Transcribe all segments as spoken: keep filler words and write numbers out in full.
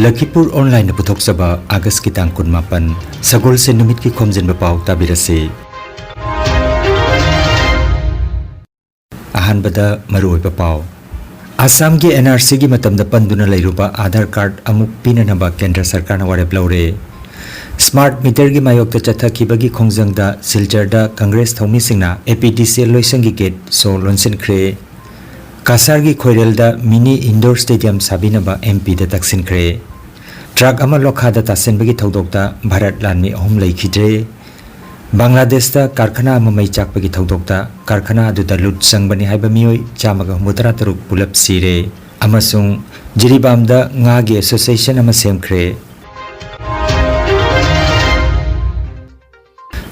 ꯂꯈꯤꯄꯨꯔ ꯑꯣꯟꯂꯥꯏꯟꯅ ꯄꯨꯊꯣꯛꯆꯕ ꯑꯥꯒꯁꯀꯤ ꯇꯥꯡ ꯀꯨꯟꯃꯥꯄꯟ, ꯁꯒꯣꯜꯁꯦꯟ ꯅꯨꯃꯤꯠꯀꯤ ꯈꯣꯝꯖꯤꯟꯕ ꯄꯥꯎ ꯇꯥꯕꯤꯔꯁꯤ꯫ ꯑꯍꯥꯟꯕꯗ ꯃꯔꯨꯑꯣꯏꯕ ꯄꯥꯎ꯫ ꯑꯁꯥꯝꯒꯤ NRCꯒꯤ ꯃꯇꯝꯗ ꯄꯟꯗꯨꯅ ꯂꯩꯔꯨꯕ ꯑꯥꯙꯥꯔ ꯀꯥꯔꯗ ꯑꯃꯨꯛ ꯄꯤꯅꯅꯕ ꯀꯦꯟꯗ꯭ꯔ ꯁꯔꯀꯥꯔꯅ ꯋꯥꯔꯦꯞ ꯂꯧꯔꯦ꯫ ꯁ꯭ꯃꯥꯔꯠ ꯃꯤꯇꯔꯒꯤ ꯃꯥꯌꯣꯛꯇ ꯆꯠꯊꯈꯤꯕꯒꯤ ꯈꯣꯡꯖꯪꯗ ꯁꯤꯜꯆꯔꯗ ꯀꯪꯒ꯭ꯔꯦꯁ ꯊꯧꯃꯤꯁꯤꯡꯅ APDCL ꯂꯣꯏꯁꯪꯒꯤ ꯒꯦꯠ ꯁꯣ ꯂꯣꯟꯁꯤꯟꯈ꯭ꯔꯦ꯫ ꯀꯁꯥꯔꯒꯤ ꯈꯣꯏꯔꯦꯜꯗ ꯃꯤꯅꯤ ꯏꯟꯗꯣꯔ ꯁ꯭ꯇꯦꯗꯤꯌꯝ ꯁꯥꯕꯤꯅꯕ MPꯗ ꯇꯛꯁꯤꯟꯈ꯭ꯔꯦ꯫ ꯇ꯭ꯔꯛ ꯑꯃ ꯂꯣꯈꯥꯗ ꯇꯥꯁꯤꯟꯕꯒꯤ ꯊꯧꯗꯣꯛꯇ ꯚꯥꯔꯠ ꯂꯥꯟꯃꯤ ꯑꯍꯨꯝ ꯂꯩꯈꯤꯗ꯭ꯔꯦ꯫ ꯕꯪꯒ꯭ꯂꯥꯗꯦꯁꯇ ꯀꯥꯔꯈꯅꯥ ꯑꯃ ꯃꯩ ꯆꯥꯛꯄꯒꯤ ꯊꯧꯗꯣꯛꯇ ꯀꯥꯔꯈꯅꯥ ꯑꯗꯨꯗ ꯂꯨꯠ ꯆꯪꯕꯅꯤ ꯍꯥꯏꯕ ꯃꯤꯑꯣꯏ ꯆꯥꯝꯃꯒ ꯍꯨꯝꯐꯨꯇꯔꯥ ꯇꯔꯨꯛ ꯄꯨꯂꯞ ꯁꯤꯔꯦ꯫ ꯑꯃꯁꯨꯡ ꯖꯤꯔꯤꯕꯥꯝꯗ ꯉꯥꯒꯤ ꯑꯦꯁꯣꯁꯤꯌꯦꯁꯟ ꯑꯃ ꯁꯦꯝꯈ꯭ꯔꯦ꯫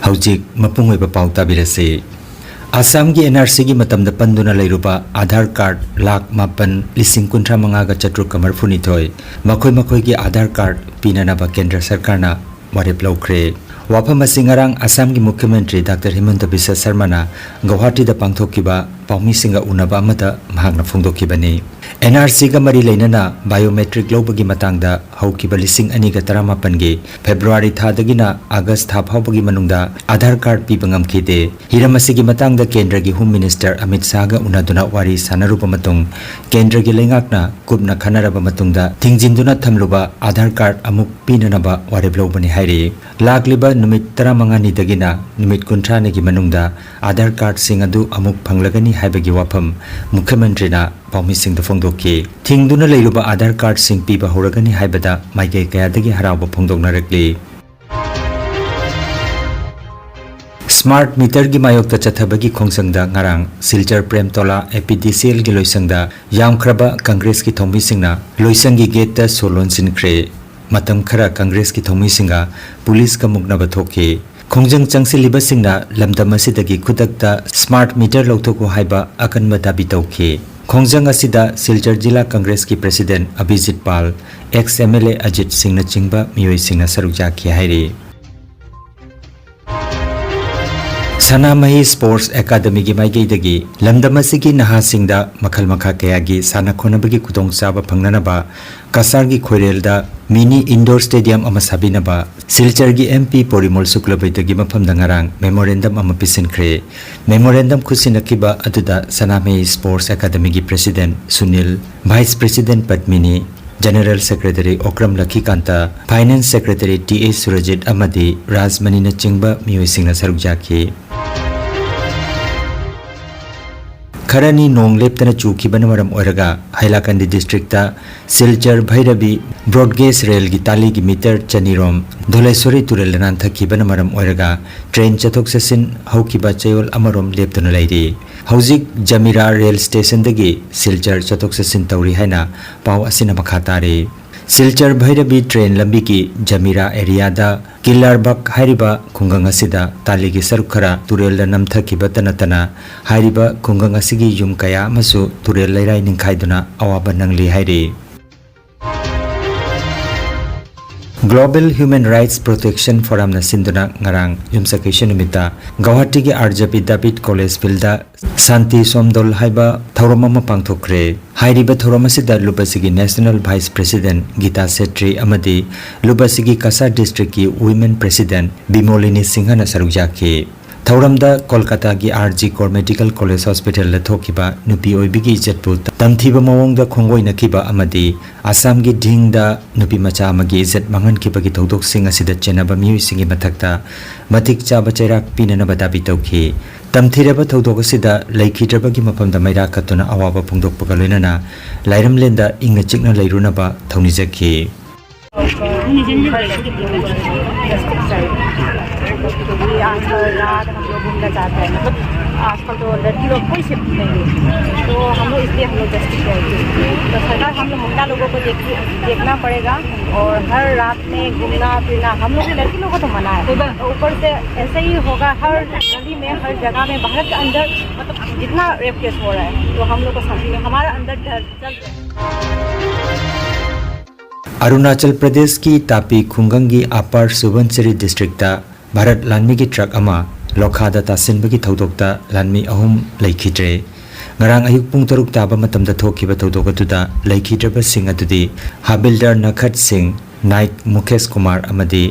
ꯍꯧꯖꯤꯛ ꯃꯄꯨꯡ ꯑꯣꯏꯕ ꯄꯥꯎ ꯇꯥꯕꯤꯔꯁꯤ꯫ ꯑꯁꯥꯝꯒꯤ NRCꯒꯤ ꯃꯇꯝꯗ ꯄꯟꯗꯨꯅ ꯂꯩꯔꯨꯕ ꯑꯥꯙꯥꯔ ꯀꯥꯔꯗ ꯂꯥꯈ ꯃꯥꯄꯟ ꯂꯤꯁꯤꯡ ꯀꯨꯟꯊ꯭ꯔꯥ ꯃꯉꯥꯒ ꯆꯥꯇ꯭ꯔꯨꯛꯀ ꯃꯔꯤꯐꯨꯅꯤꯊꯣꯏ ꯃꯈꯣꯏ ꯃꯈꯣꯏꯒꯤ ꯑꯥꯙꯥꯔ ꯀꯥꯔꯗ ꯄꯤꯅꯅꯕ ꯀꯦꯟꯗ꯭ꯔ ꯁꯔꯀꯥꯔꯅ ꯋꯥꯔꯦꯞ ꯂꯧꯈ꯭ꯔꯦ꯫ ꯋꯥꯐꯝ ꯑꯁꯤ ꯉꯔꯥꯡ ꯑꯁꯥꯝꯒꯤ ꯃꯨꯈ꯭ꯌ ꯃꯟꯇ꯭ꯔꯤ ꯗꯥꯛꯇꯔ ꯍꯤꯃꯟꯇ ꯕꯤꯁ꯭ꯋ ꯁꯔꯃꯅ ꯒꯧꯍꯥꯇꯤꯗ ꯄꯥꯡꯊꯣꯛꯈꯤꯕ ꯄꯥꯎꯃꯤꯁꯤꯡꯒ ꯎꯅꯕ ꯑꯃꯗ ꯃꯍꯥꯛꯅ ꯐꯣꯡꯗꯣꯛꯈꯤꯕꯅꯤ꯫ NRCꯒ ꯃꯔꯤ ꯂꯩꯅꯅ ꯕꯥꯏꯑꯣꯃꯦꯇ꯭ꯔꯤꯛ ꯂꯧꯕꯒꯤ ꯃꯇꯥꯡꯗ ꯍꯧꯈꯤꯕ ꯂꯤꯁꯤꯡ ꯑꯅꯤꯒ ꯇꯔꯥꯃꯥꯄꯟꯒꯤ ꯐꯦꯕ꯭ꯔꯨꯋꯥꯔꯤ ꯊꯥꯗꯒꯤꯅ ꯑꯥꯒꯁ ꯊꯥ ꯐꯥꯎꯕꯒꯤ ꯃꯅꯨꯡꯗ ꯑꯥꯙꯥꯔ ꯀꯥꯔꯗ ꯄꯤꯕ ꯉꯝꯈꯤꯗꯦ꯫ ꯍꯤꯔꯝ ꯑꯁꯤꯒꯤ ꯃꯇꯥꯡꯗ ꯀꯦꯟꯗ꯭ꯔꯒꯤ ꯍꯣꯝ ꯃꯤꯅꯤꯁꯇꯔ ꯑꯃꯤꯠ ꯁꯥꯍꯒ ꯎꯅꯗꯨꯅ ꯋꯥꯔꯤ ꯁꯥꯟꯅꯔꯨꯕ ꯃꯇꯨꯡ, ꯀꯦꯟꯗ꯭ꯔꯒꯤ ꯂꯩꯉꯥꯛꯅ ꯀꯨꯞꯅ ꯈꯟꯅꯔꯕ ꯃꯇꯨꯡꯗ ꯊꯤꯡꯖꯤꯟꯗꯨꯅ ꯊꯝꯂꯨꯕ ꯑꯥꯙꯥꯔ ꯀꯥꯔꯗ ꯑꯃꯨꯛ ꯄꯤꯅꯅꯕ ꯋꯥꯔꯦꯞ ꯂꯧꯕꯅꯤ ꯍꯥꯏꯔꯤ꯫ ꯂꯥꯛꯂꯤꯕ ꯅꯨꯃꯤꯠ ꯇꯔꯥꯃꯉꯥꯅꯤꯗꯒꯤꯅ ꯅꯨꯃꯤꯠ ꯀꯨꯟꯊ꯭ꯔꯥꯅꯤꯒꯤ ꯃꯅꯨꯡꯗ ꯑꯥꯙꯥꯔ ꯀꯥꯔꯗꯁꯤꯡ ꯑꯗꯨ ꯑꯃꯨꯛ ꯐꯪꯂꯒꯅꯤ ꯍꯥꯏꯕꯒꯤ ꯋꯥꯐꯝ ꯃꯨꯈ꯭ꯌ ꯃꯟꯇ꯭ꯔꯤꯅ ꯄꯥꯎꯃꯤꯁꯤꯡꯗ ꯐꯣꯡꯗꯣꯛꯈꯤ꯫ ꯊꯤꯡꯗꯨꯅ ꯂꯩꯔꯨꯕ ꯑꯥꯙꯥꯔ ꯀꯥꯔꯗꯁꯤꯡ ꯄꯤꯕ ꯍꯧꯔꯒꯅꯤ ꯍꯥꯏꯕꯗ ꯃꯥꯏꯀꯩ ꯀꯌꯥꯗꯒꯤ ꯍꯔꯥꯎꯕ ꯐꯣꯡꯗꯣꯛꯅꯔꯛꯂꯤ꯫ ꯁ꯭ꯃꯥꯔꯠ ꯃꯤꯇꯔꯒꯤ ꯃꯥꯌꯣꯛꯇ ꯆꯠꯊꯕꯒꯤ ꯈꯣꯡꯖꯪꯗ ꯉꯔꯥꯡ ꯁꯤꯜꯆꯔ ꯄ꯭ꯔꯦꯝꯇꯣꯂꯥ APDCLꯒꯤ ꯂꯣꯏꯁꯪꯗ ꯌꯥꯝꯈ꯭ꯔꯕ ꯀꯪꯒ꯭ꯔꯦꯁꯀꯤ ꯊꯧꯃꯤꯁꯤꯡꯅ ꯂꯣꯏꯁꯪꯒꯤ ꯒꯦꯠꯇ ꯁꯣ ꯂꯣꯟꯁꯤꯟꯈ꯭ꯔꯦ꯫ ꯃꯇꯝ ꯈꯔ ꯀꯪꯒ꯭ꯔꯦꯁꯀꯤ ꯊꯧꯃꯤꯁꯤꯡꯒ ꯄꯨꯂꯤꯁꯀ ꯃꯨꯛꯅꯕ ꯊꯣꯛꯈꯤ꯫ ꯈꯣꯡꯖꯪ ꯆꯪꯁꯤꯜꯂꯤꯕꯁꯤꯡꯅ ꯂꯝꯗꯝ ꯑꯁꯤꯗꯒꯤ ꯈꯨꯗꯛꯇ ꯁ꯭ꯃꯥꯔꯠ ꯃꯤꯇꯔ ꯂꯧꯊꯣꯛꯎ ꯍꯥꯏꯕ ꯑꯀꯟꯕ ꯗꯥꯕꯤ ꯇꯧꯈꯤ꯫ ꯈꯣꯡꯖꯪ ꯑꯁꯤꯗ ꯁꯤꯜꯆꯔ ꯖꯤꯂꯥ ꯀꯪꯒ꯭ꯔꯦꯁꯀꯤ ꯄ꯭ꯔꯦꯁꯤꯗꯦꯟꯠ ꯑꯕꯤꯖꯤꯠ ꯄꯥꯜ, ꯑꯦꯛꯁ MLA ꯑꯖꯤꯠ ꯁꯤꯡꯅꯆꯤꯡꯕ ꯃꯤꯑꯣꯏꯁꯤꯡꯅ ꯁꯔꯨꯛ ꯌꯥꯈꯤ ꯍꯥꯏꯔꯤ꯫ ꯁꯅꯥꯃꯍꯤ ꯁ꯭ꯄꯣꯔꯠꯁ ꯑꯦꯀꯥꯗꯃꯤꯒꯤ ꯃꯥꯏꯀꯩꯗꯒꯤ ꯂꯝꯗꯝ ꯑꯁꯤꯒꯤ ꯅꯍꯥꯁꯤꯡꯗ ꯃꯈꯜ ꯃꯈꯥ ꯀꯌꯥꯒꯤ ꯁꯥꯟꯅ ꯈꯣꯠꯅꯕꯒꯤ ꯈꯨꯗꯣꯡꯆꯥꯕ ꯐꯪꯅꯅꯕ ꯀꯁꯥꯔꯒꯤ ꯈꯣꯏꯔꯦꯜꯗ ꯃꯤꯅꯤ ꯏꯟꯗꯣꯔ ꯁ꯭ꯇꯦꯗꯤꯌꯝ ꯑꯃ ꯁꯥꯕꯤꯅꯕ ꯁꯤꯜꯆꯔꯒꯤ ꯑꯦꯝ ꯄꯤ ꯄꯣꯔꯤꯃꯣꯜ ꯁꯨꯛꯂꯕꯩꯗꯒꯤ ꯃꯐꯝꯗ ꯉꯔꯥꯡ ꯃꯦꯃꯣꯔꯦꯟꯗꯝ ꯑꯃ ꯄꯤꯁꯤꯟꯈ꯭ꯔꯦ꯫ ꯃꯦꯃꯣꯔꯦꯟꯗꯝ ꯈꯨꯠꯁꯤꯟꯅꯈꯤꯕ ꯑꯗꯨꯗ ꯁꯅꯥꯃꯍꯤ ꯁ꯭ꯄꯣꯔꯠꯁ ꯑꯦꯀꯥꯗꯃꯤꯒꯤ president Sunil, vice president Padmini, general secretary Okram Lakhikanta, finance secretary T A Surjit ꯑꯃꯗꯤ ꯔꯥꯖꯃꯅꯤꯅꯆꯤꯡꯕ ꯃꯤꯑꯣꯏꯁꯤꯡꯅ ꯁꯔꯨꯛ ꯌꯥꯈꯤ꯫ ꯈꯔꯅꯤ ꯅꯣꯡ ꯂꯦꯞꯇꯅ ꯆꯨꯈꯤꯕꯅ ꯃꯔꯝ ꯑꯣꯏꯔꯒ Hailakandi district Silchar Bhairabi broad gauge ꯔꯦꯜꯒꯤ ꯇꯥꯂꯤꯒꯤ ꯃꯤꯇꯔ ꯆꯅꯤꯔꯣꯝ ꯙꯣꯂꯦꯁꯣꯔꯤ ꯇꯨꯔꯦꯜꯗ ꯅꯥꯟꯊꯈꯤꯕꯅ ꯃꯔꯝ ꯑꯣꯏꯔꯒ ꯇ꯭ꯔꯦꯟ ꯆꯠꯊꯣꯛ ꯆꯠꯁꯤꯟ ꯍꯧꯈꯤꯕ ꯆꯌꯣꯜ ꯑꯃꯔꯣꯝ ꯂꯦꯞꯇꯨꯅ ꯂꯩꯔꯤ꯫ ꯍꯧꯖꯤꯛ ꯖꯃꯤꯔꯥ ꯔꯦꯜ ꯁ꯭ꯇꯦꯁꯟꯗꯒꯤ ꯁꯤꯜꯆꯔ ꯆꯠꯊꯣꯛ ꯆꯠꯁꯤꯟ ꯇꯧꯔꯤ ꯍꯥꯏꯅ ꯄꯥꯎ ꯑꯁꯤꯅ ꯃꯈꯥ ꯇꯥꯔꯤ꯫ ꯁꯤꯜꯆꯔ ꯚꯩꯔꯕꯤ ꯇ꯭ꯔꯦꯟ ꯂꯝꯕꯤꯒꯤ ꯖꯃꯤꯔꯥ ꯑꯦꯔꯤꯌꯥꯗ ꯀꯤꯂꯥꯔꯕꯛ ꯍꯥꯏꯔꯤꯕ ꯈꯨꯡꯒꯪ ꯑꯁꯤꯗ ꯇꯥꯂꯤꯒꯤ ꯁꯔꯨꯛ ꯈꯔ ꯇꯨꯔꯦꯜꯗ ꯅꯝꯊꯈꯤꯕꯇ ꯅꯠꯇꯅ ꯍꯥꯏꯔꯤꯕ ꯈꯨꯡꯒꯪ ꯑꯁꯤꯒꯤ ꯌꯨꯝ ꯀꯌꯥ ꯑꯃꯁꯨ ꯇꯨꯔꯦꯜ ꯂꯩꯔꯥꯏ ꯅꯤꯡꯈꯥꯏꯗꯨꯅ ꯑꯋꯥꯕ ꯅꯪꯂꯤ ꯍꯥꯏꯔꯤ꯫ Global Human Rights Protection Forumꯅ ꯁꯤꯟꯗꯨꯅ ꯉꯔꯥꯡ ꯌꯨꯝꯁꯀꯩꯁ ꯅꯨꯃꯤꯠꯇ ꯒꯧꯍꯥꯇꯤꯒꯤ ꯑꯥꯔ ꯖꯦ ꯄꯤ ꯗꯥꯕꯤꯗ ꯀꯣꯂꯦꯖ ꯐꯤꯜꯗ ꯁꯥꯟꯇꯤ ꯁꯣꯝꯗꯣꯜ ꯍꯥꯏꯕ ꯊꯧꯔꯝ ꯑꯃ ꯄꯥꯡꯊꯣꯛꯈ꯭ꯔꯦ꯫ ꯍꯥꯏꯔꯤꯕ ꯊꯧꯔꯝ ꯑꯁꯤꯗ ꯂꯨꯞ ꯑꯁꯤꯒꯤ national vice president guitar Chetri ꯑꯃꯗꯤ ꯂꯨꯞ ꯑꯁꯤꯒꯤ ꯀꯁꯥꯔ ꯗꯤꯁꯇ꯭ꯔꯤꯛꯀꯤ ꯋꯤꯃꯦꯟ ꯄ꯭ꯔꯦꯁꯤꯗꯦꯟꯠ ꯕꯤꯃꯣꯂꯤꯅꯤ ꯁꯤꯡꯍꯅ ꯁꯔꯨꯛ ꯌꯥꯈꯤ꯫ ꯊꯧꯔꯝꯗ ꯀꯣꯜꯀꯥꯇꯥꯒꯤ R G Kar medical college ꯍꯣꯁꯄꯤꯇꯥꯜꯗ ꯊꯣꯛꯈꯤꯕ ꯅꯨꯄꯤ ꯑꯣꯏꯕꯤꯒꯤ ꯏꯖꯠꯄꯨ ꯇꯝꯊꯤꯕ ꯃꯑꯣꯡꯗ ꯈꯣꯡꯒꯣꯏꯅꯈꯤꯕ ꯑꯃꯗꯤ ꯑꯁꯥꯝꯒꯤ ꯙꯤꯡꯗ ꯅꯨꯄꯤ ꯃꯆꯥ ꯑꯃꯒꯤ ꯏꯖꯠ ꯃꯥꯡꯍꯟꯈꯤꯕꯒꯤ ꯊꯧꯗꯣꯛꯁꯤꯡ ꯑꯁꯤꯗ ꯆꯦꯟꯅꯕ ꯃꯤꯑꯣꯏꯁꯤꯡꯒꯤ ꯃꯊꯛꯇ ꯃꯇꯤꯛ ꯆꯥꯕ ꯆꯩꯔꯥꯛ ꯄꯤꯅꯅꯕ ꯗꯥꯕꯤ ꯇꯧꯈꯤ꯫ ꯇꯝꯊꯤꯔꯕ ꯊꯧꯗꯣꯛ ꯑꯁꯤꯗ ꯂꯩꯈꯤꯗ꯭ꯔꯕꯒꯤ ꯃꯐꯝꯗ ꯃꯩꯔꯥ ꯀꯠꯇꯨꯅ ꯑꯋꯥꯕ ꯐꯣꯡꯗꯣꯛꯄꯒ ꯂꯣꯏꯅꯅ ꯂꯥꯏꯔꯝꯂꯦꯟꯗ ꯏꯪꯅ ꯆꯤꯛꯅ ꯂꯩꯔꯨꯅꯕ ꯊꯧꯅꯤꯖꯈꯤ꯫ ये आजकल रात हम लोग घूमना चाहते हैं, मतलब आजकल तो लड़की लोग कोई सेफ्टी नहीं है, तो हम लोग इसलिए हम लोग जस्टिस चाहते हैं। तो सरकार हम लोग महिला लोगों को देख देखना पड़ेगा और हर रात में घूमना फिरना हम लोग के लड़की लोगों को तो मना है, तो ऊपर से ऐसा ही होगा। हर गली में हर जगह में भारत के अंदर मतलब जितना रेप केस हो रहा है तो हम लोग को शांति में हमारा अंदर डर चल ꯑꯔꯨꯅꯥꯆꯜ ꯄ꯭ꯔꯗꯦꯁꯀꯤ ꯇꯥꯄꯤ ꯈꯨꯡꯒꯪꯒꯤ ꯑꯄꯔ ꯁꯨꯕꯟꯁꯤꯔꯤ ꯗꯤꯁꯇ꯭ꯔꯤꯛꯇ ꯚꯥꯔꯠ ꯂꯥꯟꯃꯤꯒꯤ ꯇ꯭ꯔꯛ ꯑꯃ ꯂꯣꯈꯥꯗ ꯇꯥꯁꯤꯟꯕꯒꯤ ꯊꯧꯗꯣꯛꯇ ꯂꯥꯟꯃꯤ ꯑꯍꯨꯝ ꯂꯩꯈꯤꯗ꯭ꯔꯦ꯫ ꯉꯔꯥꯡ ꯑꯌꯨꯛ ꯄꯨꯡ ꯇꯔꯨꯛ ꯇꯥꯕ ꯃꯇꯝꯗ ꯊꯣꯛꯈꯤꯕ ꯊꯧꯗꯣꯛ ꯑꯗꯨꯗ ꯂꯩꯈꯤꯗ꯭ꯔꯕꯁꯤꯡ ꯑꯗꯨꯗꯤ ꯍꯥꯕꯤꯜꯗꯥꯔ ꯅꯈꯠ ꯁꯤꯡ, ꯅꯥꯏꯛ ꯃꯨꯀꯦꯁ ꯀꯨꯃꯥꯔ ꯑꯃꯗꯤ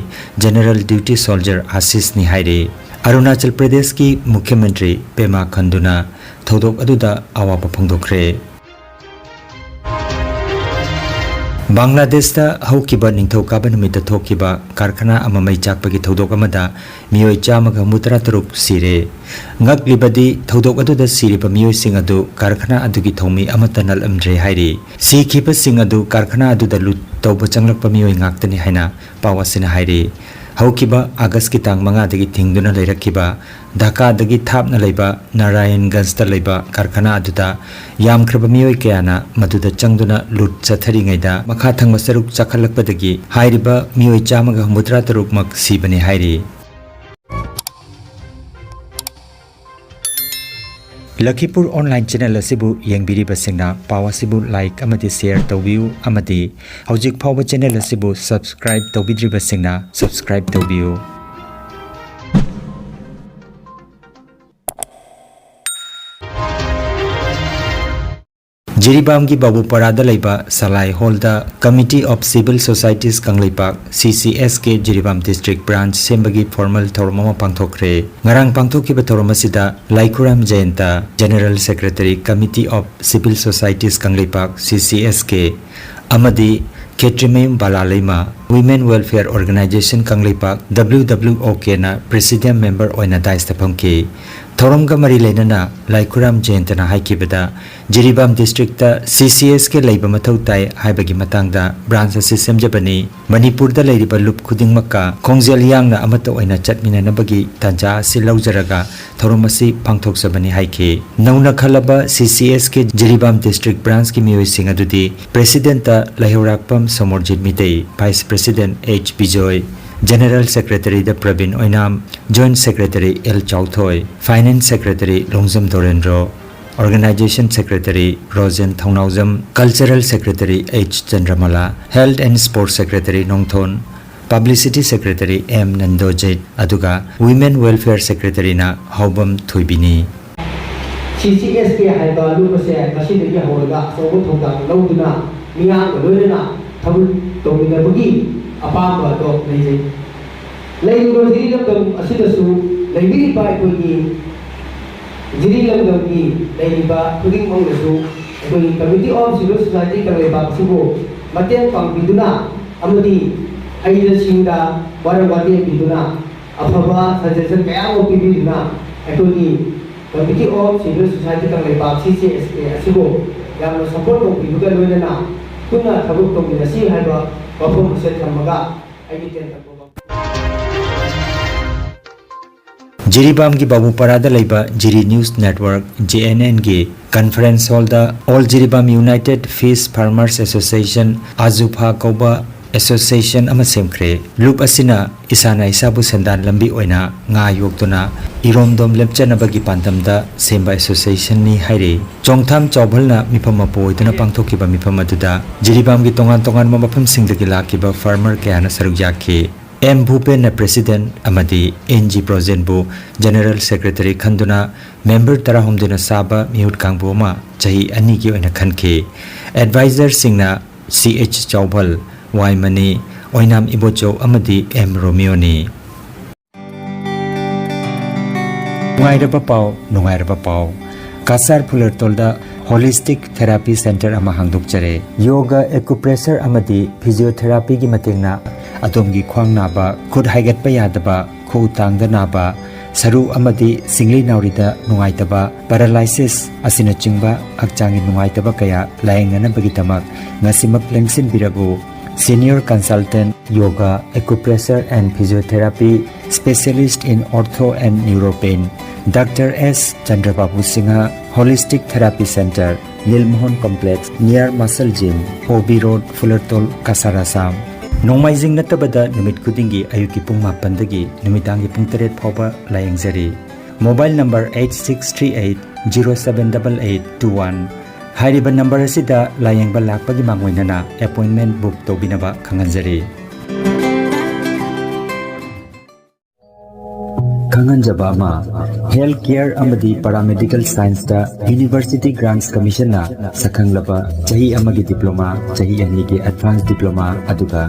ꯖꯦꯅꯔꯦꯜ ꯗ꯭ꯌꯨꯇꯤ ꯁꯣꯜꯖꯔ ꯑꯥꯁꯤꯁꯅꯤ ꯍꯥꯏꯔꯤ꯫ ꯑꯔꯨꯅꯥꯆꯜ ꯄ꯭ꯔꯗꯦꯁꯀꯤ ꯃꯨꯈ꯭ꯌ ꯃꯟꯇ꯭ꯔꯤ ꯄꯦꯃꯥ ꯈꯟꯗꯨꯅ ꯊꯧꯗꯣꯛ ꯑꯗꯨꯗ ꯑꯋꯥꯕ ꯐꯣꯡꯗꯣꯛꯈ꯭ꯔꯦ꯫ ꯕꯪꯒ꯭ꯂꯥꯗꯦꯁꯇ ꯍꯧꯈꯤꯕ ꯅꯤꯡꯊꯧꯀꯥꯕ ꯅꯨꯃꯤꯠꯇ ꯊꯣꯛꯈꯤꯕ ꯀꯥꯔꯈꯅꯥ ꯑꯃ ꯃꯩ ꯆꯥꯛꯄꯒꯤ ꯊꯧꯗꯣꯛ ꯑꯃꯗ ꯃꯤꯑꯣꯏ ꯆꯥꯝꯃꯒ ꯍꯨꯝꯐꯨꯇꯔꯥ ꯇꯔꯨꯛ ꯁꯤꯔꯦ꯫ ꯉꯛꯂꯤꯕꯗꯤ, ꯊꯧꯗꯣꯛ ꯑꯗꯨꯗ ꯁꯤꯔꯤꯕ ꯃꯤꯑꯣꯏꯁꯤꯡ ꯑꯗꯨ ꯀꯥꯔꯈꯅꯥ ꯑꯗꯨꯒꯤ ꯊꯧꯃꯤ ꯑꯃꯠꯇ ꯅꯠꯂꯝꯗ꯭ꯔꯦ ꯍꯥꯏꯔꯤ꯫ ꯁꯤꯈꯤꯕꯁꯤꯡ ꯑꯗꯨ ꯀꯥꯔꯈꯅꯥ ꯑꯗꯨꯗ ꯂꯨꯠ ꯇꯧꯕ ꯆꯪꯂꯛꯄ ꯃꯤꯑꯣꯏ ꯉꯥꯛꯇꯅꯤ ꯍꯥꯏꯅ ꯄꯥꯎ ꯑꯁꯤꯅ ꯍꯥꯏꯔꯤ꯫ ꯍꯧꯈꯤꯕ ꯑꯥꯒꯁꯀꯤ ꯇꯥꯡ ꯃꯉꯥꯗꯒꯤ ꯊꯤꯡꯗꯨꯅ ꯂꯩꯔꯛꯈꯤꯕ ꯙꯥꯀꯥꯗꯒꯤ ꯊꯥꯞꯅ ꯂꯩꯕ ꯅꯥꯔꯥꯌꯟꯒꯟꯖꯇ ꯂꯩꯕ ꯀꯥꯔꯈꯅꯥ ꯑꯗꯨꯗ ꯌꯥꯝꯈ꯭ꯔꯕ ꯃꯤꯑꯣꯏ ꯀꯌꯥꯅ ꯃꯗꯨꯗ ꯆꯪꯗꯨꯅ ꯂꯨꯠ ꯆꯠꯊꯔꯤꯉꯩꯗ ꯃꯈꯥ ꯊꯪꯕ ꯁꯔꯨꯛ ꯆꯥꯈꯠꯂꯛꯄꯗꯒꯤ ꯍꯥꯏꯔꯤꯕ ꯃꯤꯑꯣꯏ ꯆꯥꯝꯃꯒ ꯍꯨꯝꯐꯨꯇꯔꯥ ꯇꯔꯨꯛꯃꯛ ꯁꯤꯕꯅꯤ ꯍꯥꯏꯔꯤ꯫ ꯂꯈꯤꯄꯨꯔ ꯑꯣꯟꯂꯥꯏꯟ ꯆꯦꯅꯦꯜ ꯑꯁꯤꯕꯨ ꯌꯦꯡꯕꯤꯔꯤꯕꯁꯤꯡꯅ ꯄꯥꯎ ꯑꯁꯤꯕꯨ ꯂꯥꯏꯛ ꯑꯃꯗꯤ ꯁꯦꯌꯔ ꯇꯧꯕꯤꯌꯨ ꯑꯃꯗꯤ ꯍꯧꯖꯤꯛ ꯐꯥꯎꯕ ꯆꯦꯅꯦꯜ ꯑꯁꯤꯕꯨ ꯁꯕꯁꯀ꯭ꯔꯥꯏꯕ ꯇꯧꯕꯤꯗ꯭ꯔꯤꯕꯁꯤꯡꯅ ꯁꯕꯁꯀ꯭ꯔꯥꯏꯕ ꯇꯧꯕꯤꯌꯨ꯫ ꯖꯤꯔꯤꯕꯥꯝꯒꯤ ꯕꯥꯕꯨꯄꯥꯔꯥꯗ ꯂꯩꯕ ꯁꯂꯥꯏ ꯍꯣꯜꯗ Committee of Civil Societies Kangleipak, C C S K, Jiribam district branch ꯁꯦꯝꯕꯒꯤ ꯐꯣꯔꯃꯦꯜ ꯊꯧꯔꯝ ꯑꯃ ꯄꯥꯡꯊꯣꯛꯈ꯭ꯔꯦ꯫ ꯉꯔꯥꯡ ꯄꯥꯡꯊꯣꯛꯈꯤꯕ ꯊꯧꯔꯝ ꯑꯁꯤꯗ Laikhuram Jayanta, general secretary, Committee of Civil Societies Kangleipak, C C S K, ꯑꯃꯗꯤ Khetrimayum Balaleima, Women Welfare Organization Kangleipak, W W O K ꯅ ꯄ꯭ꯔꯦꯁꯤꯗꯦꯟ ꯃꯦꯝꯕꯔ ꯑꯣꯏꯅ ꯗꯥꯏꯁꯇ ꯐꯝꯈꯤ꯫ ꯊꯧꯔꯝꯒ ꯃꯔꯤ ꯂꯩꯅꯅ ꯂꯥꯏꯈꯨꯔꯥꯝ ꯖꯌꯟꯇꯅ ꯍꯥꯏꯈꯤꯕꯗ, Jiribam district C C S K ꯂꯩꯕ ꯃꯊꯧ ꯇꯥꯏ ꯍꯥꯏꯕꯒꯤ ꯃꯇꯥꯡꯗ ꯕ꯭ꯔꯥꯟꯆ ꯑꯁꯤ ꯁꯦꯝꯖꯕꯅꯤ꯫ ꯃꯅꯤꯄꯨꯔꯗ ꯂꯩꯔꯤꯕ ꯂꯨꯞ ꯈꯨꯗꯤꯡꯃꯛꯀ ꯈꯣꯡꯖꯦꯜ ꯌꯥꯡꯅ ꯑꯃꯠꯇ ꯑꯣꯏꯅ ꯆꯠꯃꯤꯟꯅꯅꯕꯒꯤ ꯇꯥꯟꯖꯥ ꯑꯁꯤ ꯂꯧꯖꯔꯒ ꯊꯧꯔꯝ ꯑꯁꯤ ꯄꯥꯡꯊꯣꯛꯆꯕꯅꯤ ꯍꯥꯏꯈꯤ꯫ ꯅꯧꯅ ꯈꯜꯂꯕ C C S K Jiribam district ꯕ꯭ꯔꯥꯟꯆꯀꯤ ꯃꯤꯑꯣꯏꯁꯤꯡ ꯑꯗꯨꯗꯤ ꯄ꯭ꯔꯦꯁꯤꯗꯦꯟꯠꯇ ꯂꯩꯍꯧꯔꯥꯛꯄꯝ Somorjit Meitei, vice president H Bijoy, ꯖꯦꯅꯔꯦꯜ ꯁꯦꯀ꯭ꯔꯦꯇꯔꯤꯗ Prabin Oinam, joint secretary L Chaothoi, finance secretary Longjam Dorendro, organization secretary Rojen Thounaojam, cultural secretary H Chandramala, health and sports secretary Nongthon, Publicity Secretary M Nandojit, ꯑꯗꯨꯒ Women Welfare Secretaryꯅ ꯍꯥꯎꯕꯝ ꯊꯣꯏꯕꯤꯅꯤ꯫ ꯁꯤ ꯁꯤ ꯑꯦꯁ ꯀꯦ ꯍꯥꯏꯕ ꯂꯨꯞ ꯑꯁꯦ ꯉꯁꯤꯗꯒꯤ ꯍꯧꯔꯒ ꯑꯆꯧꯕ ꯊꯧꯗꯥꯡ ꯂꯧꯗꯨꯅ ꯃꯤꯌꯥꯝꯒ ꯂꯣꯏꯅꯅ ꯊꯕꯛ ꯇꯧꯃꯤꯟꯅꯕꯒꯤ ꯑꯄꯥꯝꯕ ꯑꯗꯣ ꯂꯩꯖꯩ꯫ ꯂꯩꯔꯤꯕ ꯖꯤꯔꯤ ꯂꯝꯗꯝ ꯑꯁꯤꯗꯁꯨ ꯂꯩꯕꯤꯔꯤꯕ ꯑꯩꯈꯣꯏꯒꯤ ꯖꯤꯔꯤ ꯂꯝꯗꯝꯒꯤ ꯂꯩꯔꯤꯕ ꯈꯨꯗꯤꯡꯃꯛꯅꯁꯨ ꯑꯩꯈꯣꯏꯒꯤ Committee of Civil Society Kangleipak ꯑꯁꯤꯕꯨ ꯃꯇꯦꯡ ꯄꯥꯡꯕꯤꯗꯨꯅ ꯑꯃꯗꯤ ꯍꯩꯔꯁꯤꯡꯗ ꯋꯥꯔꯛ ꯋꯥꯇꯦꯝ ꯄꯤꯗꯨꯅ ꯑꯐꯕ suggestion ꯀꯌꯥ ꯑꯃ ꯄꯤꯕꯤꯗꯨꯅ ꯑꯩꯈꯣꯏꯒꯤ Committee of Civil Society Kangleipak ꯁꯤ ꯁꯤ ꯑꯦꯁ ꯀꯦ ꯑꯁꯤꯕꯨ ꯌꯥꯝꯅ support ꯇꯧꯕꯤꯕꯒ ꯂꯣꯏꯅꯅ ꯄꯨꯟꯅ ꯊꯕꯛ ꯇꯧꯃꯤꯟꯅꯁꯤ ꯍꯥꯏꯕ ꯋꯥꯐꯝ ꯑꯁꯦ ꯊꯝꯃꯒ ꯑꯩꯒꯤ ꯇꯦꯟꯇꯛꯄ ꯋꯥꯐꯝ ꯖꯤꯔꯤꯕꯥꯝꯒꯤ ꯕꯥꯕꯨꯄꯥꯔꯥꯗ ꯂꯩꯕ ꯖꯤꯔꯤ News Network, J N N ꯒꯤ conference hall ꯗ All Jiribam United Fish Farmers Association, ꯑꯖꯨꯐꯥ ꯀꯧꯕ association ꯑꯃ ꯁꯦꯝꯈ꯭ꯔꯦ꯫ ꯂꯨꯞ ꯑꯁꯤꯅ ꯏꯁꯥꯅ ꯏꯁꯥꯕꯨ ꯁꯦꯟꯗꯥꯟ ꯂꯝꯕꯤ ꯑꯣꯏꯅ ꯉꯥ ꯌꯣꯛꯇꯨꯅ ꯏꯔꯣꯝꯗꯣꯝ ꯂꯦꯞꯆꯅꯕꯒꯤ ꯄꯥꯟꯗꯝꯗ ꯁꯦꯝꯕ association ꯅꯤ ꯍꯥꯏꯔꯤ꯫ ꯆꯣꯡꯊꯥꯝ ꯆꯥꯎꯕꯜꯅ ꯃꯤꯐꯝ ꯃꯄꯨ ꯑꯣꯏꯗꯨꯅ ꯄꯥꯡꯊꯣꯛꯈꯤꯕ ꯃꯤꯐꯝ ꯑꯗꯨꯗ ꯖꯤꯔꯤꯕꯥꯝꯒꯤ ꯇꯣꯉꯥꯟ ꯇꯣꯉꯥꯟꯕ ꯃꯐꯝꯁꯤꯡꯗꯒꯤ ꯂꯥꯛꯈꯤꯕ farmer ꯀꯌꯥꯅ ꯁꯔꯨꯛ ꯌꯥꯈꯤ꯫ ꯑꯦꯝ ꯚꯨꯄꯦꯟꯅ president ꯑꯃꯗꯤ ꯑꯦꯟ ꯖꯤ ꯕ꯭ꯔꯣꯖꯦꯟꯕꯨ general secretary ꯈꯟꯗꯨꯅ member ꯇꯔꯥꯍꯨꯝꯗꯣꯏꯅ ꯁꯥꯕ ꯃꯤꯍꯨꯠ ꯀꯥꯡꯕꯨ ꯑꯃ ꯆꯍꯤ ꯑꯅꯤꯒꯤ ꯑꯣꯏꯅ ꯈꯟꯈꯤ꯫ Advisorꯁꯤꯡꯅ ꯁꯤ ꯑꯩꯆ ꯆꯥꯎꯕꯜ, ꯋꯥꯏ ꯃꯅꯤ, ꯑꯣꯏꯅꯥꯝ ꯏꯕꯣꯆꯧ ꯑꯃꯗꯤ ꯑꯦꯝ ꯔꯣꯃꯤꯌꯣꯅꯤ꯫ ꯅꯨꯡꯉꯥꯏꯔꯕ ꯄꯥꯎ, ꯅꯨꯡꯉꯥꯏꯔꯕ ꯄꯥꯎ꯫ ꯀꯁꯥꯔ ꯐꯨꯂꯔꯇꯣꯜꯗ Holistic Therapy Center ꯑꯃ ꯍꯥꯡꯗꯣꯛꯆꯔꯦ꯫ Yoga, acupressure ꯑꯃꯗꯤ physiotherapyꯒꯤ ꯃꯇꯦꯡꯅ ꯑꯗꯣꯝꯒꯤ ꯈ꯭ꯋꯥꯡ ꯅꯥꯕ, ꯈꯨꯠ ꯍꯥꯏꯒꯠꯄ ꯌꯥꯗꯕ, ꯈꯨꯎ ꯇꯥꯡꯗ ꯅꯥꯕ, ꯁꯔꯨ ꯑꯃꯗꯤ ꯁꯤꯡꯂꯤ ꯅꯥꯎꯔꯤꯗ ꯅꯨꯡꯉꯥꯏꯇꯕ, paralysis ꯑꯁꯤꯅꯆꯤꯡꯕ ꯍꯛꯆꯥꯡꯒꯤ ꯅꯨꯡꯉꯥꯏꯇꯕ ꯀꯌꯥ ꯂꯥꯌꯦꯡꯅꯅꯕꯒꯤꯗꯃꯛ ꯉꯁꯤꯃꯛ ꯂꯦꯡꯁꯤꯟꯕꯤꯔꯕꯨ꯫ Senior Consultant Yoga, Acupressure and Physiotherapy, Specialist in Ortho and Neuropain, Doctor S Chandrababu Singha, Holistic Therapy Center, Lilmohon Complex, near Muscle Gym, O B Road, Fulertol, Kasar, Assam. ꯅꯣꯡꯃꯥꯏꯖꯤꯡ ꯅꯠꯇꯕꯗ ꯅꯨꯃꯤꯠ ꯈꯨꯗꯤꯡꯒꯤ ꯑꯌꯨꯛꯀꯤ ꯄꯨꯡ ꯃꯥꯄꯟꯗꯒꯤ ꯅꯨꯃꯤꯗꯥꯡꯒꯤ ꯄꯨꯡ ꯇꯔꯦꯠ ꯐꯥꯎꯕ ꯂꯥꯌꯦꯡꯖꯔꯤ꯫ Mobile number eight six three eight zero seven double eight two one꯫ ꯍꯥꯏꯔꯤꯕ number ꯑꯁꯤꯗ ꯂꯥꯌꯦꯡꯕ ꯂꯥꯛꯄꯒꯤ ꯃꯥꯡꯑꯣꯏꯅꯅ appointment book ꯇꯧꯕꯤꯅꯕ ꯈꯪꯍꯟꯖꯔꯤ꯫ ꯈꯪꯍꯟꯖꯕ ꯑꯃ, ꯍꯦꯜꯊ ꯀꯦꯌꯔ ꯑꯃꯗꯤ ꯄꯦꯔꯥꯃꯦꯗꯤꯀꯦꯜ ꯁꯥꯏꯟꯁꯇ ꯌꯨꯅꯤꯚꯔꯁꯤꯇꯤ ꯒ꯭ꯔꯥꯟꯠꯁ ꯀꯃꯤꯁꯟꯅ ꯁꯛꯈꯪꯂꯕ ꯆꯍꯤ ꯑꯃꯒꯤ ꯗꯤꯄ꯭ꯂꯣꯃꯥ, ꯆꯍꯤ ꯑꯅꯤꯒꯤ ꯑꯦꯗꯚꯥꯟꯁ ꯗꯤꯄ꯭ꯂꯣꯃꯥ, ꯑꯗꯨꯒ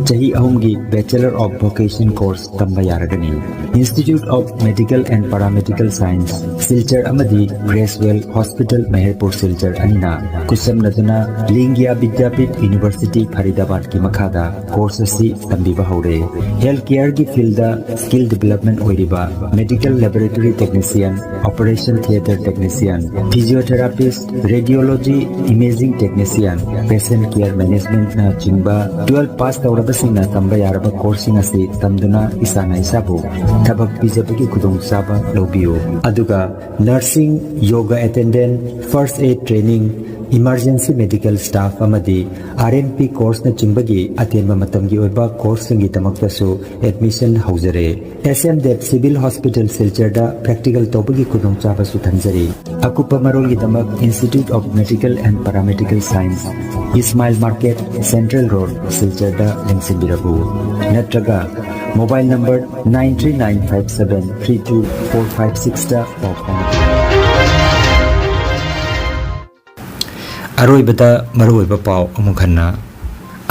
ꯆꯍꯤ ꯑꯍꯨꯝꯒꯤ ꯕꯦꯆꯦꯂꯔ ꯑꯣꯐ ꯚꯣꯀꯦꯁꯟ ꯀꯣꯔꯁ ꯇꯝꯕ ꯌꯥꯔꯒꯅꯤ꯫ Institute of Medical and Paramedical Science, Silchar ꯑꯃꯗꯤ ꯒ꯭ꯔꯦꯁꯋꯦꯜ ꯍꯣꯁꯄꯤꯇꯥꯜ, ꯃꯍꯦꯔꯄꯨꯔ, ꯁꯤꯜꯆꯔ ꯑꯅꯤꯅ ꯈꯨꯠꯁꯝꯅꯗꯨꯅ ꯂꯤꯡꯒꯤꯌꯥ ꯕꯤꯗ꯭ꯌꯥꯄꯤꯊ ꯌꯨꯅꯤꯚꯔꯁꯤꯇꯤ, ꯐꯔꯤꯗꯥꯕꯥꯗꯀꯤ ꯃꯈꯥꯗ ꯀꯣꯔꯁ ꯑꯁꯤ ꯇꯝꯕꯤꯕ ꯍꯧꯔꯦ꯫ ꯍꯦꯜꯊ ꯀꯦꯌꯔꯒꯤ ꯐꯤꯜꯗ ꯁ꯭ꯀꯤꯜ ꯗꯤꯕꯦꯂꯞꯃꯦꯟ ꯑꯣꯏꯔꯤꯕ medical laboratory technician, operation theatre technician, physiotherapist, radiology, imaging technician, patient care ꯃꯦꯅꯦꯖꯃꯦꯟꯠꯅꯆꯤꯡꯕ ꯇꯨꯋꯦꯜꯐ ꯄꯥꯁ ꯇꯧꯔꯕꯁꯤꯡꯅ ꯇꯝꯕ ꯌꯥꯔꯕ ꯀꯣꯔꯁꯁꯤꯡ ꯑꯁꯤ ꯇꯝꯗꯨꯅ ꯏꯁꯥꯅ ꯏꯁꯥꯕꯨ ꯊꯕꯛ ꯄꯤꯖꯕꯒꯤ ꯈꯨꯗꯣꯡꯆꯥꯕ ꯂꯧꯕꯤꯌꯨ꯫ ꯑꯗꯨꯒ nursing, yoga attendant, first aid training, emergency medical staff ꯑꯃꯗꯤ ꯑꯥꯔ ꯑꯦꯟ ꯄꯤ ꯀꯣꯔꯁꯅꯆꯤꯡꯕꯒꯤ ꯑꯇꯦꯟꯕ ꯃꯇꯝꯒꯤ ꯑꯣꯏꯕ ꯀꯣꯔꯁꯁꯤꯡꯒꯤꯗꯃꯛꯇꯁꯨ ꯑꯦꯗꯃꯤꯁꯟ ꯍꯧꯖꯔꯦ꯫ S M Dev civil hospital, ꯁꯤꯜꯆꯔꯗ ꯄ꯭ꯔꯦꯛꯇꯤꯀꯦꯜ ꯇꯧꯕꯒꯤ ꯈꯨꯗꯣꯡꯆꯥꯕꯁꯨ ꯊꯝꯖꯔꯤ꯫ ꯑꯀꯨꯞꯄ ꯃꯔꯣꯜꯒꯤꯗꯃꯛ Institute of Medical and Paramedical Science, Ismail market, central road, ꯁꯤꯜꯆꯔꯗ ꯂꯦꯡꯁꯤꯟꯕꯤꯔꯛꯎ꯫ ꯅꯠꯇ꯭ꯔꯒ mobile number nine three nine five seven three two four five sixꯇ ꯄꯥꯎ ꯐꯥꯎꯅꯕꯤꯌꯨ꯫ ꯑꯔꯣꯏꯕꯗ ꯃꯔꯨꯑꯣꯏꯕ ꯄꯥꯎ ꯑꯃꯨꯛ ꯍꯟꯅ꯫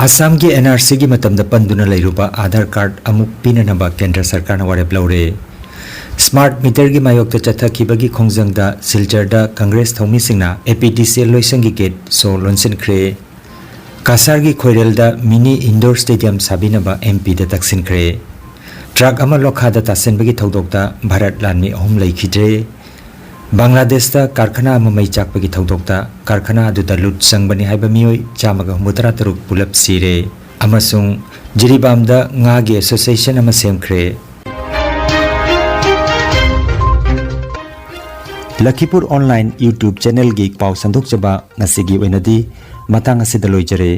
ꯑꯁꯥꯝꯒꯤ ꯑꯦꯟ ꯑꯥꯔ ꯁꯤꯒꯤ ꯃꯇꯝꯗ ꯄꯟꯗꯨꯅ ꯂꯩꯔꯨꯕ ꯑꯥꯙꯥꯔ ꯀꯥꯔꯗ ꯑꯃꯨꯛ ꯄꯤꯅꯅꯕ ꯀꯦꯟꯗ꯭ꯔ ꯁꯔꯀꯥꯔꯅ ꯋꯥꯔꯦꯞ ꯂꯧꯔꯦ꯫ ꯁ꯭ꯃꯥꯔꯠ ꯃꯤꯇꯔꯒꯤ ꯃꯥꯌꯣꯛꯇ ꯆꯠꯊꯈꯤꯕꯒꯤ ꯈꯣꯡꯖꯪꯗ ꯁꯤꯜꯆꯔꯗ ꯀꯪꯒ꯭ꯔꯦꯁ ꯊꯧꯃꯤꯁꯤꯡꯅ ꯑꯦ ꯄꯤ ꯗꯤ ꯁꯤ ꯑꯦꯜ ꯂꯣꯏꯁꯪꯒꯤ ꯒꯦꯠ ꯁꯣ ꯂꯣꯟꯁꯤꯟꯈ꯭ꯔꯦ꯫ ꯀꯁꯥꯔꯒꯤ ꯈꯣꯏꯔꯦꯜꯗ ꯃꯤꯅꯤ ꯏꯟꯗꯣꯔ ꯁ꯭ꯇꯦꯗꯤꯌꯝ ꯁꯥꯕꯤꯅꯕ ꯑꯦꯝ ꯄꯤꯗ ꯇꯛꯁꯤꯟꯈ꯭ꯔꯦ꯫ ꯇ꯭ꯔꯛ ꯑꯃ ꯂꯣꯈꯥꯗ ꯇꯥꯁꯤꯟꯕꯒꯤ ꯊꯧꯗꯣꯛꯇ ꯚꯥꯔꯠ ꯂꯥꯟꯃꯤ ꯑꯍꯨꯝ ꯂꯩꯈꯤꯗ꯭ꯔꯦ꯫ ꯕꯪꯒ꯭ꯂꯥꯗꯦꯁꯇ ꯀꯥꯔꯈꯅꯥ ꯑꯃ ꯃꯩ ꯆꯥꯛꯄꯒꯤ ꯊꯧꯗꯣꯛꯇ ꯀꯥꯔꯈꯅꯥ ꯑꯗꯨꯗ ꯂꯨꯠ ꯆꯪꯕꯅꯤ ꯍꯥꯏꯕ ꯃꯤꯑꯣꯏ ꯆꯥꯝꯃꯒ ꯍꯨꯝꯐꯨꯇꯔꯥ ꯇꯔꯨꯛ ꯄꯨꯂꯞ ꯁꯤꯔꯦ꯫ ꯑꯃꯁꯨꯡ ꯖꯤꯔꯤꯕꯥꯝꯗ ꯉꯥꯒꯤ ꯑꯦꯁꯣꯁꯤꯌꯦꯁꯟ ꯑꯃ ꯁꯦꯝꯈ꯭ꯔꯦ꯫ ꯂꯈꯤꯄꯨꯔ ꯑꯣꯟꯂꯥꯏꯟ YouTube ꯆꯦꯅꯦꯜꯒꯤ ꯄꯥꯎ ꯁꯟꯗꯣꯛꯆꯕ ꯉꯁꯤꯒꯤ ꯑꯣꯏꯅꯗꯤ ꯃꯇꯥꯡ ꯑꯁꯤꯗ ꯂꯣꯏꯖꯔꯦ꯫